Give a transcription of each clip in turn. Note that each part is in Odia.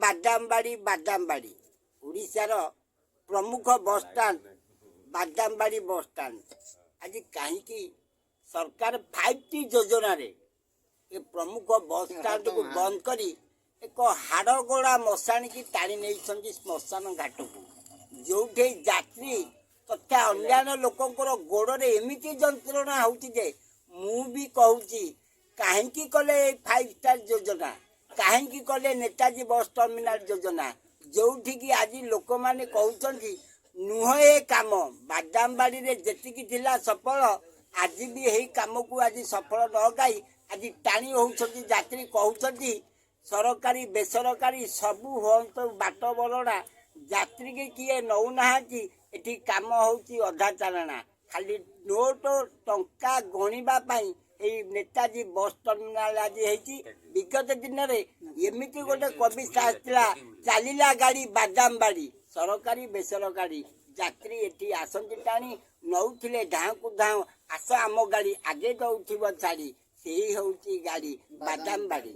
ବାଦାମବାଡ଼ି, ବାଦାମବାଡ଼ି ଓଡ଼ିଶାର ପ୍ରମୁଖ ବସଷ୍ଟାଣ୍ଡ ବାଦାମବାଡ଼ି ବସଷ୍ଟାଣ୍ଡ। ଆଜି କାହିଁକି ସରକାର 5ଟି ଯୋଜନାରେ ଏ ପ୍ରମୁଖ ବସଷ୍ଟାଣ୍ଡକୁ ବନ୍ଦ କରି ଏକ ହାଡ଼ଗୋଡ଼ା ମଶାଣିକି ଟାଣି ନେଇଛନ୍ତି ଶ୍ମଶାନ ଘାଟକୁ, ଯେଉଁଠି ଯାତ୍ରୀ ତଥା ଅନ୍ୟାନ୍ୟ ଲୋକଙ୍କର ଗୋଡ଼ରେ ଏମିତି ଯନ୍ତ୍ରଣା ହେଉଛି ଯେ ମୁଁ ବି କହୁଛି, କାହିଁକି କଲେ ଏଇ 5 ଷ୍ଟାର ଯୋଜନା? କାହିଁକି କଲେ ନେତାଜୀ ବସ୍ ଟର୍ମିନାଲ ଯୋଜନା, ଯୋଉଠିକି ଆଜି ଲୋକମାନେ କହୁଛନ୍ତି ନୁହଁ ଏ କାମ? ବାଦାମବାଡ଼ିରେ ଯେତିକି ଥିଲା ସଫଳ, ଆଜି ବି ଏହି କାମକୁ ଆଜି ସଫଳ ନ ଗାଇ ଆଜି ଟାଣି ହେଉଛନ୍ତି ଯାତ୍ରୀ। କହୁଛନ୍ତି, ସରକାରୀ ବେସରକାରୀ ସବୁ ହୁଅନ୍ତୁ ବାଟ ବରଣା, ଯାତ୍ରୀକି କିଏ ନଉନାହାନ୍ତି। ଏଠି କାମ ହେଉଛି ଅଧା ଚାଲଣା। ଖାଲି ନୋଟ ଟଙ୍କା ଗଣିବା ପାଇଁ ଏଇ ନେତାଜୀ ବସ୍ ଟର୍ମିନାଲ ଆଜି ହେଇଛି। ବିଗତ ଦିନରେ ଏମିତି ଗୋଟେ କବିତା ଆସିଥିଲା, ଚାଲିଲା ଗାଡ଼ି ବାଦାମବାଡ଼ି, ସରକାରୀ ବେସରକାରୀ ଯାତ୍ରୀ ଏଠି ଆସନ୍ତି ଟାଣି, ନଉଥିଲେ ଧାଁକୁ ଧାଁ, ଆସ ଆମ ଗାଡ଼ି ଆଗେ ଦଉଥିବ ଛାଡ଼ି, ସେଇ ହେଉଛି ଗାଡ଼ି ବାଦାମବାଡ଼ି।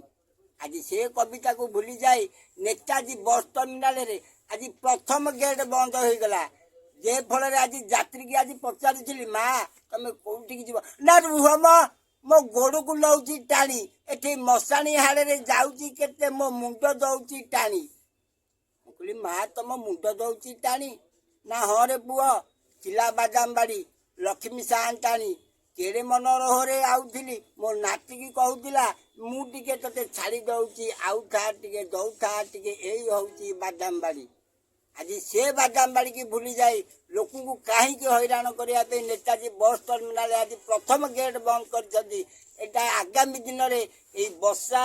ଆଜି ସେ କବିତାକୁ ଭୁଲି ଯାଇ ନେତାଜୀ ବସ୍ ଟର୍ମିନାଲରେ ଆଜି ପ୍ରଥମ ଗେଟ୍ ବନ୍ଦ ହୋଇଗଲା, ଯେ ଫଳରେ ଆଜି ଯାତ୍ରୀକି ଆଜି ପଚାରୁଥିଲି, ମା, ତମେ କୋଉଠିକି ଯିବ? ନା, ରୁହ ମ, ମୋ ଗୋଡ଼କୁ ନଉଛି ଟାଣି, ଏଠି ମଶାଣି ହାଡ଼ରେ ଯାଉଛି କେତେ, ମୋ ମୁଣ୍ଡ ଦଉଛି ଟାଣି। ମୁଁ କହିଲି, ମା, ତମ ମୁଣ୍ଡ ଦଉଛି ଟାଣି? ନା, ହଁ ରେ ପୁଅ, ଥିଲା ବାଦାମବାଡ଼ି ଲକ୍ଷ୍ମୀ ସାଆନ୍ତାଣୀ, କେଡ଼େ ମନୋରହରେ ଆଉଥିଲି, ମୋ ନାତିକି କହୁଥିଲା, ମୁଁ ଟିକେ ତତେ ଛାଡ଼ି ଦଉଛି, ଆଉ ଥା ଟିକେ, ଦଉଥା ଟିକେ, ଏଇ ହଉଛି ବାଦାମବାଡ଼ି। ଆଜି ସେ ବାଦାମବାଡ଼ିକି ଭୁଲି ଯାଇ ଲୋକଙ୍କୁ କାହିଁକି ହଇରାଣ କରିବା ପାଇଁ ନେତାଜୀ ବସ୍ ଟର୍ମିନାଲ ଆଜି ପ୍ରଥମ ଗେଟ୍ ବନ୍ଦ କରିଛନ୍ତି? ଏଇଟା ଆଗାମୀ ଦିନରେ ଏଇ ବର୍ଷା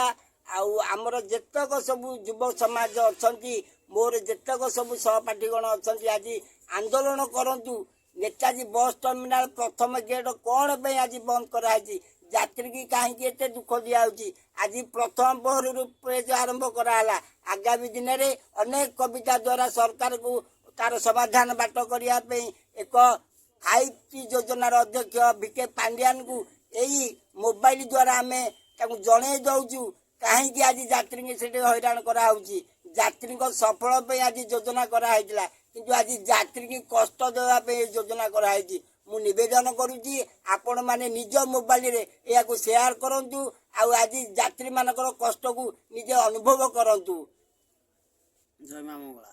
ଆଉ ଆମର ଯେତକ ସବୁ ଯୁବ ସମାଜ ଅଛନ୍ତି, ମୋର ଯେତକ ସବୁ ସହପାଠୀଗଣ ଅଛନ୍ତି, ଆଜି ଆନ୍ଦୋଳନ କରନ୍ତୁ। ନେତାଜୀ ବସ୍ ଟର୍ମିନାଲ ପ୍ରଥମ ଗେଟ୍ କ'ଣ ପାଇଁ ଆଜି ବନ୍ଦ କରାହେଇଛି? ଯାତ୍ରୀକି କାହିଁକି ଏତେ ଦୁଃଖ ଦିଆହଉଛି? ଆଜି ପ୍ରଥମ ପହରରୁ ପ୍ରେଜ ଆରମ୍ଭ କରାହେଲା। ଆଗାମୀ ଦିନରେ ଅନେକ କବିତା ଦ୍ୱାରା ସରକାରକୁ ତାର ସମାଧାନ ବାଟ କରିବା ପାଇଁ ଏକ 5ଟି ଯୋଜନାର ଅଧ୍ୟକ୍ଷ ଭି କେ ପାଣ୍ଡିଆନକୁ ଏଇ ମୋବାଇଲ ଦ୍ୱାରା ଆମେ ତାକୁ ଜଣେଇ ଦଉଛୁ, କାହିଁକି ଆଜି ଯାତ୍ରୀଙ୍କୁ ସେଠି ହଇରାଣ କରାହଉଛି। ଯାତ୍ରୀଙ୍କ ସଫଳ ପାଇଁ ଆଜି ଯୋଜନା କରାହେଇଥିଲା, କିନ୍ତୁ ଆଜି ଯାତ୍ରୀକି କଷ୍ଟ ଦେବା ପାଇଁ ଏ ଯୋଜନା କରାହେଇଛି। ମୁଁ ନିବେଦନ କରୁଛି, ଆପଣମାନେ ନିଜ ମୋବାଇଲରେ ଏହାକୁ ସେୟାର କରନ୍ତୁ ଆଉ ଆଜି ଯାତ୍ରୀମାନଙ୍କର କଷ୍ଟକୁ ନିଜେ ଅନୁଭବ କରନ୍ତୁ। ଜୟ ମା ମଙ୍ଗଳା।